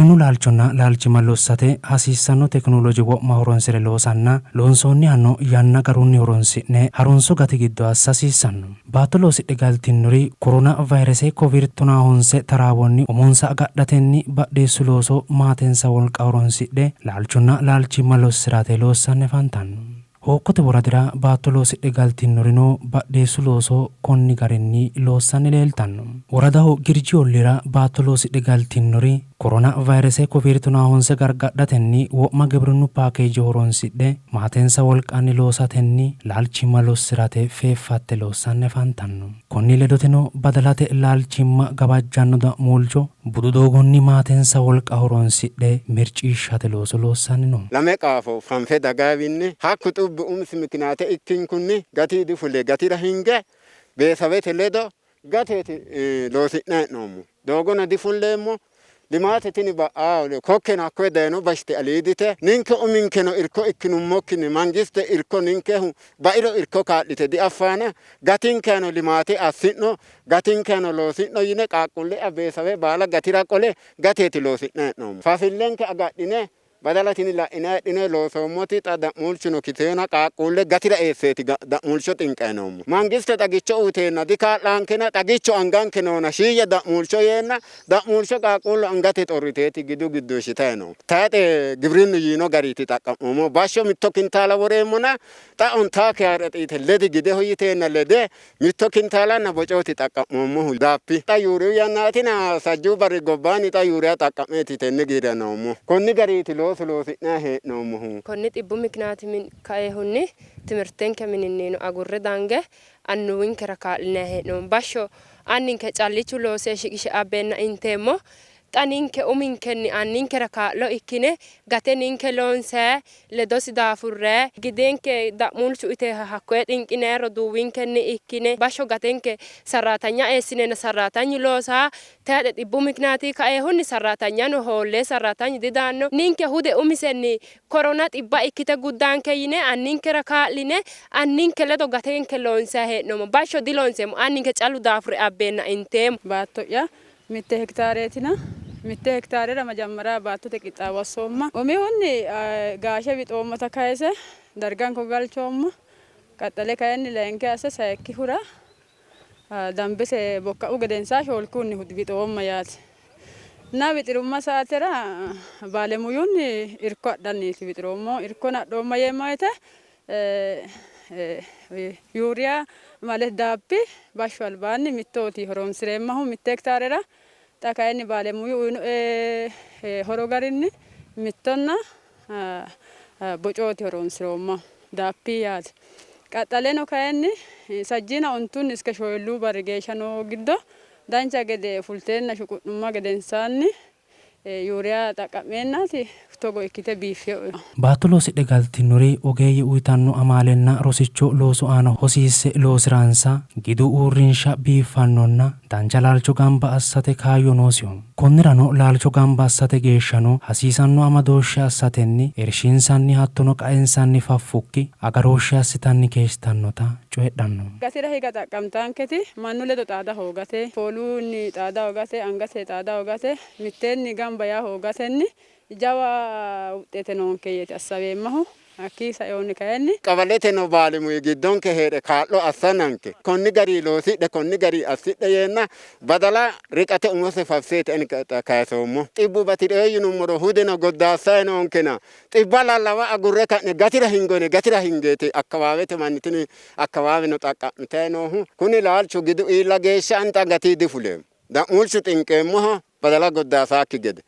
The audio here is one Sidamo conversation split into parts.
Gibrinnu laalchonna laalchimma lossate hasiissanno tekinoloje wo'ma horonsi're loosanna loonsoonnihano yanna garunni horonsi'ne harunso gati giddo assa hasiissanno. Baatto loosidhe galtinnori korona vayrese kovid tonaa honse taraawonni umonsa agadhatenni badheessu looso maatensa wolqa horonsidhe laalchonna laalchimma lossi'rate loossanni afantanno. Hookkote woradira baatto loosidhe galtinnorino badheessu looso konni garinni loossanni leeltanno. Woradaho Girji ollira baatto loosidhe galtinnori korona vayrese kovid 19 gargadhatenni wo'ma gibrinnu paakeeje horonsidhe maatensa wolqanni loosatenni laalchimma lossi'rate feeffatte loossanni afantanno. Konni ledoteno badalate laalchimma gawajjanno da'muulcho budu doogonni maatensa wolqa horonsidhe mirciishshate looso loossanni no. Lame qaafo fanfe dagaawinni hakku xubbu umisi mikinaate ikkinkunni gati difule gatira hinge beesawete ledo gateeti loosi'nanni hee'noommo. Doogono difulleemmo. Limaate tini ba'aa kokkeno hakkoye dayino bashte aliidite ninke uminkeno irko ikkinummokkinni mangiste irko ninkehu bairo irko kaa'lite diaffaana gatinkeno limaate assi'no gatinkeno loosi'no yine qaaqquulle beesawe baala gatira qole gateeti loosi'nanni hee'noommo. Fasillenke agadhine badala tini la'inanni heedhine loosoommoti xa da'muulchuno kiteena qaaqquulle gatira eesseeti da'muulcho xinqanni noommo. Mangiste xagicho uyiteenna dikaa'laankena xagicho anganke noona shiiyye da'muulcho yeenna da'muulcho qaaqquullu angate xorriteeti gidu giddo ishitayi no. Tayixe gibrinnu yiino gariiti xaqqa'moommo. Bashsho mitto kintaala woreemmona xa ontaa kiyaare xiite ledi gideho yiteenna lede mitto kintaalanna bocooti xaqqa'moommohu daappi. Xa yuuriyu yannaatina sajjuu barri gobbaanni xa yuuriya xaqqa'meeti tenne giira noommo. Konni gariiti loosu loosi'nanni hee'noommohu. Konni xibbu mikinaati kaehunni timirtenke mininnino agurre dange annuwinkera kaa'linanni hee'noommo. Bashsho anninke callichu loose shiqishe abbeenna inteemmo. Xa ninke uminkenni anninkera kaa'lo ikkine gate ninke loonse ledosi daafurre gidenke da'muulchu ite hakkoye xinqine roduuwinkenni ikkine bashsho gatenke sarraatanya eessinenna sarraatanyu loosa tayixe xibbu mikinaati kaehunni sarraatanyano hoolle sarraatanyu didaanno ninke hude umisenni korona xibba ikkite guddaanke yine anninkera kaa'line anninke ledo gatenke loonse hee'noommo. Bashsho diloonseemmo, anninke callu daafure abbeenna inteemmo. Baatto'ya mitte hekitaareetina mitte hekitaarera majammara baattote qixxaawo assoomma. Umihunni gaashe wixoommota kayise darganko galchoomma. Qaxxale kayinni layinki asse sayikkihura dambise bokka'u gedensaa shoolkihunni wixoomma yaate. Na wixirumma saatera baalemuyunni irko adhanniiti wixiroommo. Irko adhoomma yeemma woyte yuuriya ማለት daappi bashsho albaanni mittooti horonsireemmahu mitte hekitaarera. Xa kayinni baalemuyu uyinoe horo garinni mittonna bocooti horonsiroommahu daappi yaate. Qaxxaleno kayinni sajjiina ontunni iske shoyilluu barri geeshsha noo giddo dancha gede fulteenna shuqu'numma gedensaanni yuuriya xaqqa'meennaati togo ikkite biiffe. Baatto loosidhe galtinori ogeeyye uyitanno amaalenna rosicho loosu aana hosiisse loosiransa gidu uurrinsha biiffannonna dancha laalcho gamba assate kaayyo noosiho. Konnirano laalcho gamba assate geeshshano hasiisanno amadooshshe assatenni irshinsanni hattono qaensanni faffukki agarooshshe assitanni keeshshitannota coyidhanno. Gatira higa xaqqamtaanketi mannu ledo xaada hoogate, foolunni xaada hoogate, angate xaada hoogate, mitteenni gamba yaa hoogatenni jawa wuxxete noonke yeeti assaweemmahu. Hakkii saeehunni kayinni qawaleteno baalimuyi giddonke hee're kaa'lo assananke konni gari loosidhe konni gari assidhe yeenna badala riqate umose fafseeti ani kayisoommo. Xibbu bati'reo yinummoro hudeno goddaassayi noonkena xibba lallawa agurre ka'ne gatira hingone gatira hingeeti akkawaawete manni tini akkawaaweno xaqqa'mitayi noohu. Kuni laalchu gidu iilla geeshsha ani xa gatii difuleemmo. Da'muulchu xinqeemmoho badala goddaasaakki gede.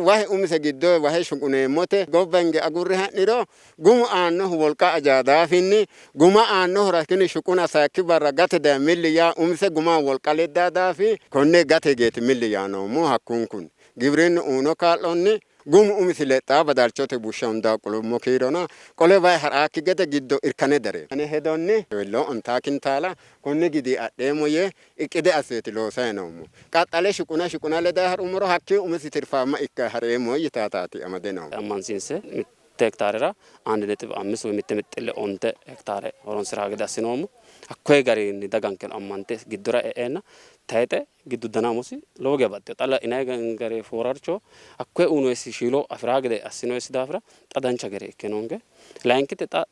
Wahe umise giddo wahe shuquneemmote gobba hinge agurre ha'niro gumu aannohu wolqa ajaa daafinni guma aannohura tini shuquna sayikki barra gate daye milli yaa umise guma wolqa leddaa daafi konne gate geeti milli yaa noommo hakkunkunni. Gibrinnu uyino kaa'lonni gumu umisi lexxaa badalchote bushsha hundaa qolummo kiirona qole wayi ha'raakki gede giddo irkane dare. Ane hedonni lo ontaa kintaala konni gidi adheemmo yee iqqide asseeti loosayi noommo. Qaxxale shuquna shuquna ledayi ha'rummoro hakkii umisi tirfaamma ikkayi ha'reemmo yitaataati amade noommo. Ammansiinse mitte Mitte hektaarera 1.5 woy 1.9 hektaare horonsi'ra gede assinoommo. Hakkoye garinni dagankeno ammante giddora e'eenna tayixe giddu dana umosi lowo geya baxxino. Xa la'inanni gari foorarcho hakkoye uyinoyisi shiilo afi'raa gede assinoyisi daafira xa dancha gede ikke noonke. Layinkite xa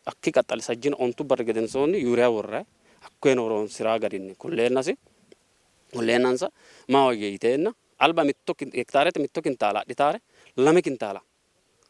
hakki qaxxale sajjina ontu barri gedensoonni yuuriya worrayi hakkoyeno horonsi'raa garinni kulleennasi kulleennansa maahoyye yiteenna alba mitto hektaarete mitto kintaala adhitaare lame kintaala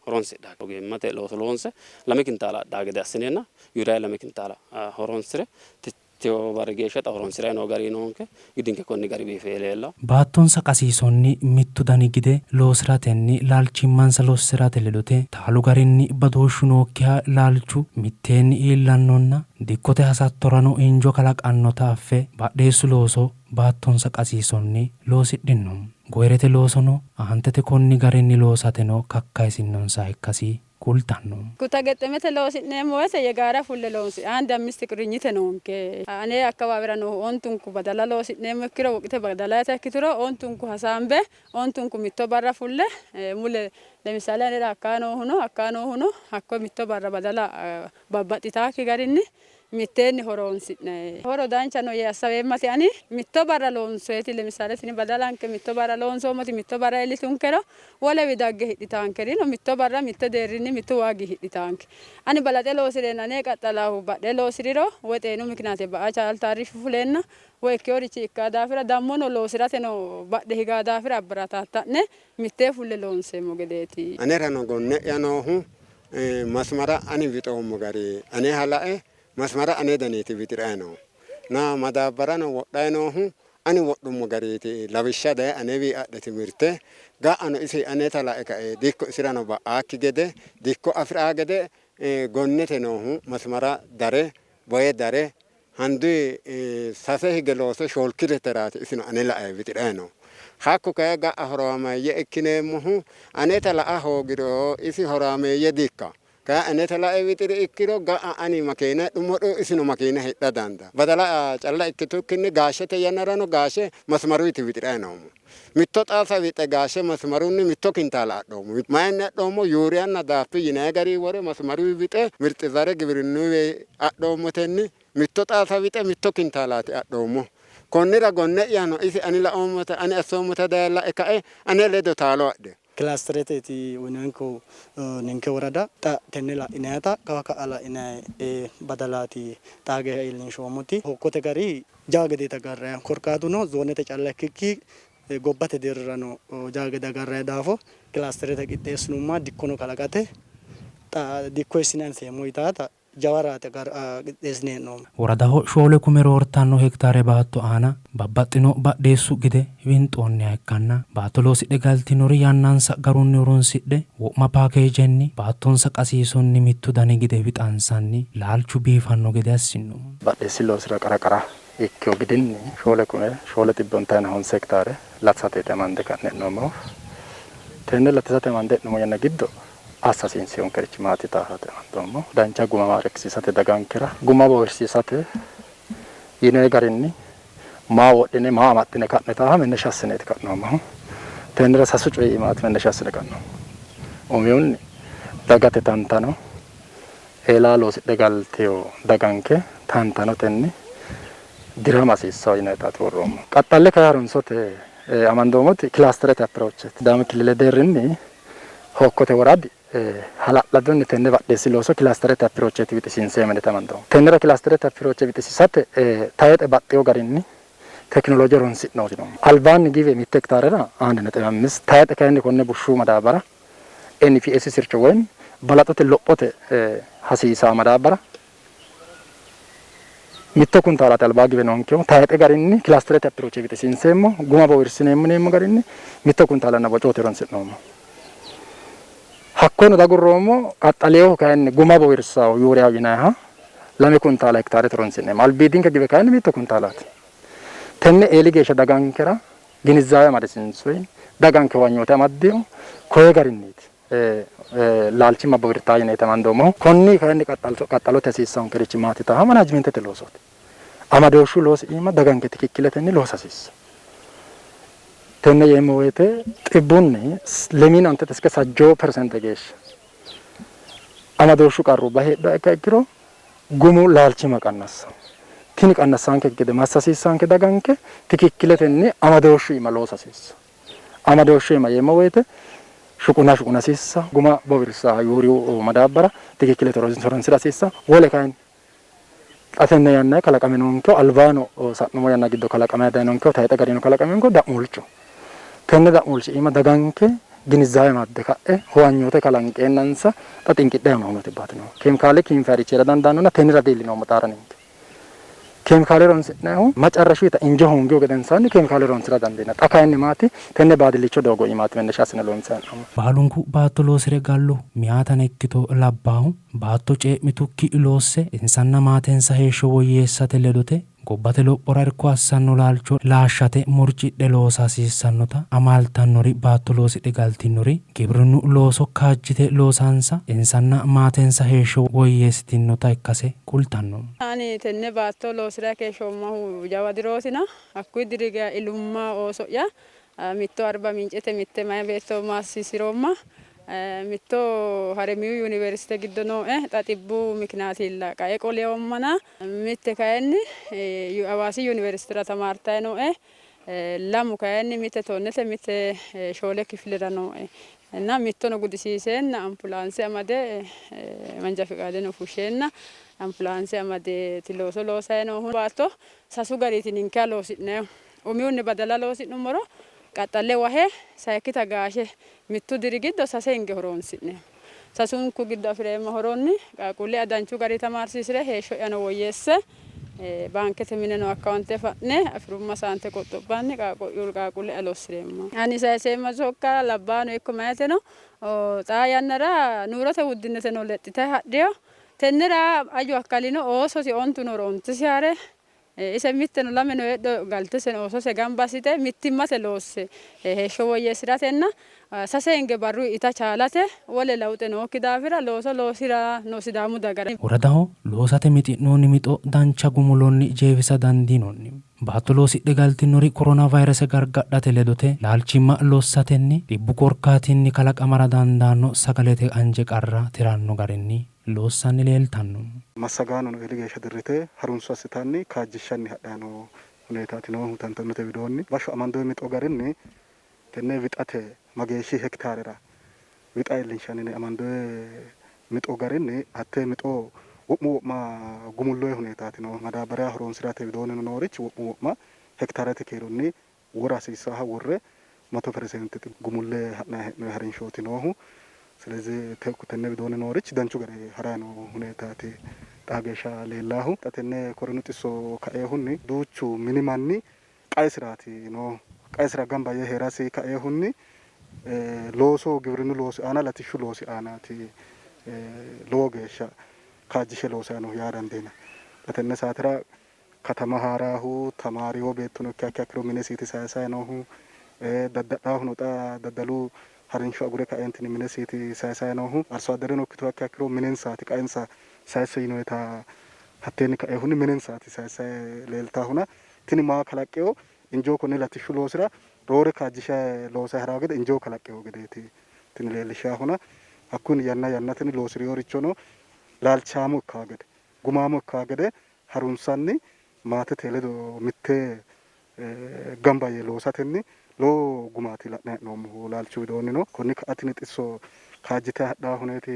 horonsidha ogeemmate looso loonse lame kintaala adhaa gede assineenna yuuriya lame kintaala horonsire techo barri geeshsha xa horonsi'rayi noo gari noonke gidinke konni gari biife leella. Baattonsa qasiisonni mittu dani gide loosi'ratenni laalchimmansa lossi'rate ledote taalu garinni badooshshu nookkiha laalchu mitteenni iillannonna dikkote hasattorano injo kalaqannota affe badheessu looso baattonsa qasiisonni loosidhino. Goyirete loosono aantete konni garinni loosateno kakkayisinnonsaha ikkasi kultanno. Kuta gexxemete loosi'neemmo woyte yegaara fulle loonsi አንድ አምስት ቁርኝት noonke ane አካባቢራ noohu ontunku badala loosi'neemmo ikkiro woqite badalaata ikkituro ontunku hasaambe ontunku mitto barra fulle mule ለምሳሌ anera hakkaa noohuno hakkaa noohuno hakko mitto barra badala babbaxxitaakki garinni mitteenni horonsi'nanni horo dancha no yee assaweemmati ani mitto barra loonsoyeti ለምሳሌ tini badalanke mitto barra loonsoommoti mitto barra iillitunkero wolewi dagge hidhitaankerino mitto barra mitto deerrinni mittu waagi hidhitaanke ani balaxe loosireenna ane qaxxalaahu badhe loosiriro woy xeenu mikinaate ba'a chaaltaarrifu fuleenna woy ikkeworichi ikkaa daafira dammono loosirateno badhe higaa daafira abbarataatta'ne mittee fulle loonseemmo gedeeti. Anerano gonne'ya noohu masmara ani wixoommo gari aneha lae masmara ane daniiti wixiray noohu na madaabbarano wodhay noohu ani wodhummo gariiti lawishsha daye anewi adhe timirte ga'ano isi aneta lae kae dikko isirano ba'aakki gede dikko afi'raa gede gonnete noohu masmara dare boye dare handuyi sase hige loose shoolkireteraati isino ane lae wixiray noohu. Hakku kayi ga'a horaameeyye ikkineemmohu aneta la'a hoogiro isi horaameeyye dikka. Kayi aneta lae wixiri ikkiro ga'a ani makeena hidhummoro isino makeena hidha dandaa. Badala calla ikkitukkinni gaashete yannarano gaashe masmaruyti wixiray noommo. Mitto xaasa wixe gaashe masmarunni mitto kintaala adhoommo. Mayinni adhoommo? Yuuriyanna daaffi yinayi gari wore masmaruy wixe mirxi zare giwirinnuyiwe adhoommotenni mitto xaasa wixe mitto kintaalaati adhoommo. Konnira gonne'yano isi ani laoommota ani assoommota daye lae kae ane ledo taalo adhe. Kilaastereteeti uyinannihu ninke worada xa tenne la'inayita kawa ka'a la'inay badalaati xaa geeshsha iillinshoommoti. Hokkote gari jawa gedeeta agarranni korkaatuno zoonete calla ikkikki gobbate deerrirano jawa gede agarranni daafo kilaasterete qixxeessinumma dikkono kalaqate xa dikko hiissine anfeemmo yitaata jawaraate qixxeessine hee'noommo. Woradaho 4 kume roortanno hektaare baatto aana babbaxxino badheessu gide winxoonniha ikkanna baatto loosidhe galtinori yannansa garunni horonsidhe wo'ma paakeejenni baattonsa qasiisonni mittu dani gide wixansanni laalchu biifanno gede assino. Badheessi loosira qara qara ikkeyo gidinni 4 kume 450 hektaare latisateeti amande ka'ne hee'noommohu. Tenne latisate amande hee'noommo yanna giddo assa hasiinsiyonkerichi maati taahate amandoommo. Dancha guma maarekkisiisate dagankera guma boorsiisate yinoyi garinni maa wodhine maa amaxxine ka'ne taaha mennesha assineeti ka'noommohu. Tennera sasu coyi iimaati mennesha assine ka'noommo. Umihunni dagate tantano eelaa loosidhe galteyo daganke tantanotenni dirama hasiissawo yinayitaati worroommo. Qaxxalle kayi harunsote amandoommoti kilaasterete approacheti. Sidaamu kilile deerrinni hokkote woradi hala'ladunni tenne badheessi looso kilaasterete approacheti wixisiinseemmo yine amandoommo. Tennera kilaasterete approache wixisiisate tayixe baxxeyo garinni tekinolooje horonsi'nooti noommo. Albaanni give mitte hektaarera 1.5 tayixe kayinni konne bushshu madaabara NPS sircho woyim balaxote lophote hasiisaa madaabara mitto kuntaalaati albaa give noonkehu tayixe garinni kilaasterete approache wixisiinseemmo guma bowirsineemmo yineemmo garinni mitto kuntaalanna bocooti horonsi'noommo. Hakkono dagurroommo qaxxaleeho kayinni guma bowirsawo yuuriya yinayiha 2 kuntaala hektaarete horonsi'neemmo. Albiidinke give kayinni mitto kuntaalaati. Tenne eeli geeshsha dagankera ginizaawe amadisiinsoyi daganke huwanyoote amaddiyo koye garinniiti laalchimma bowirtaa yineeti amandoommohu. Konni kayinni qaxxalote hasiissankerichi maati taaha manaajimentete loosooti. Amadooshshu loosi iima daganke tikikkiletenni loosa hasiissa. Tenne yeemmo woyte xibbunni lemiin antete iske sajjoo persente geeshsha Amadooshshu qarrubba heedhuha ikkiha ikkiro gumu laalchimma qannassanno. Tini qannassaanke gede massa hasiissaanke daganke tikikkiletenni amadooshshu iima loosa hasiissa. Amadooshshu iima yeemmo woyte shuquna shuquna hasiissa, guma bowirsa yuuriyu madaabbara tikikkilete horonsira hasiissa. Wole kayinni xa tenne yannanni kalaqame noonkehu albaano sa'nummo yanna giddo kalaqame dayinonkehu tayixe garino kalaqame da'muulchu. Tenne da'muulchi iima daganke ginizaawe amadde ka'e huwanyoote kalanqeennansa xa xinqidhe noo xibbaati noohu. Keemikaale kiinfayirichi heera dandaannona tennira diillinoommo xaara ninke. Keemikaale horonsi'nayihu macarrashuita injo hoongihu gedensaanni keemikaale horonsira dandiinanni. Xa kayinni maati tenne baadillicho doogo iimaati mennesha assine loonsanni hee'noommo. Baalunku baatto loosire gallu meyaatano ikkito labbaahu baatto cee'mitukki loosse insanna maatensa heeshsho woyyeessate ledote gobbate lophora irko assanno laalcho laashshate murcidhe loosa hasiissannota amaaltannori baatto loosidhe galtinori gibrinnu looso kaajjite loosansa insanna maatensa heeshsho woyyeessitinnota ikkase kultanno. Ani tenne baatto loosira keeshshoommahu jawa dirootina hakkuyi diri geya ilumma ooso'ya mitto Arba Mincete mitte mayi beetto maassiisiroomma mitto Haremiyu Yuniversite giddo nooe xa xibbu mikinaatilla qae qoleoommana mitte kayinni Hawaasi Yuniversitera tamaartayi nooe lamu kayinni mitte tonnete mitte 4 kifilera nooe እና mittono gudisiiseenna ambulaanse amade manja fiqaadeno fushsheenna ambulaanse amadeeti looso loosayi noohu. Baatto sasu gariiti ninkeha loosi'nayihu. Umihunni badala loosi'nummoro qaxxalle wahe sayikkita gaashe mittu diri giddo sase hinge horonsi'neemmo. Sasunku giddo afi'reemmo horonni qaaqquulle danchu gari tamaarsiisire heeshsho'yano woyyeesse baankete mineno akkaawunte fa'ne afirumma saante qoxxobbanni qaaqquulle lossireemmo. Ani sayiseemma sokka labbaano ikko mayeteno xaa yannara nuurote wuddineteno lexxitayi hadhiyo tennera aju akkalino oososi ontu noro ontisi haare ise mitteno lameno heedho galteseno oosose gamba assite mittimmate loosse heeshsho woyyeessiratenna sase hinge barru ita chaalate wole lawuxe nookki daafira looso loosira no Sidaamu dagara. Woradaho loosate mixi'noonni mixo dancha gumulonni jeefisa dandiinoonni. Baatto loosidhe galtinori korona vayrese gargadhate ledote laalchimma lossatenni dhibbu korkaatinni kalaqamara dandaanno sagalete anje qarra tiranno garinni loossanni leeltanno. Massagaanono eeli geeshsha dirrite harunso assitanni kaajjishshanni hadhanni noo huneetaati noohu tantanote widoonni. Bashsho amandoonni mixo garinni tenne wixate mageeshshi hekitaarera wixa iillinshanni yine amandoonni mixo garinni hattee mixo wo'mu wo'ma gumulloonni huneetaati noohu. Madaabbariya horonsirate widoonni noorichi wo'mu wo'ma hekitaarete kiironni wora hasiissaha worre 100% gumulle ha'nanni hee'noonni harinshooti noohu. ስለዚህ tenne widoonni noorichi danchu gari harayi noo huneetaati xaa geeshsha leellaahu. Xa tenne koronu xisso kaeehunni duuchu mini manni qaesiraati noohu. Qaesira gamba yee heerasi kaeehunni looso giwirinnu loosi aana latishshu loosi aanaati lowo geeshsha kaajjishe loosayi noohu yaa dandiinanni. Xa tenne saatera katama haaraahu tamaariwo beettono ikkiha ikkiha ikkiro minesiiti sayisayi noohu dadda'laahuno xa daddalu harinsho agure kaeentini minesiiti sayisayi noohu arso addereno ikkituha ikkiha ikkiro minensaati qaensa sayisse yinoyita hatteenni kaeehunni minensaati sayisayi leeltaahuna tini maa kalaqqeyo injoo konne latishshu loosira roore kaajjishe loosayi haraa gede injoo kalaqqeyo gedeeti tini leellishaahuna hakkunni yanna yannateni loosiriyorichono laalchaamo ikkaa gede gumaamo ikkaa gede harunsanni maatete ledo mitte gamba yee loosatenni lowo gumaati la'nanni hee'noommohu laalchu widoonnino. Konni ka'a tini xisso kaajjite hadhaa huneeti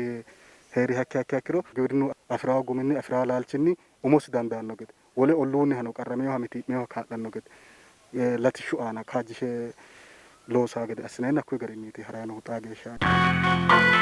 heeri hakkiha ikkiha ikkiro giwirinnu afiraa guminni afiraa laalchinni umosi dandaanno gede wole olluunnihano qarrameyoha mitii'meyoha kaa'lanno gede latishshu aana kaajjishe loosaa gede assineenna hakkuyi garinniiti harayi noohu xaa geeshsha.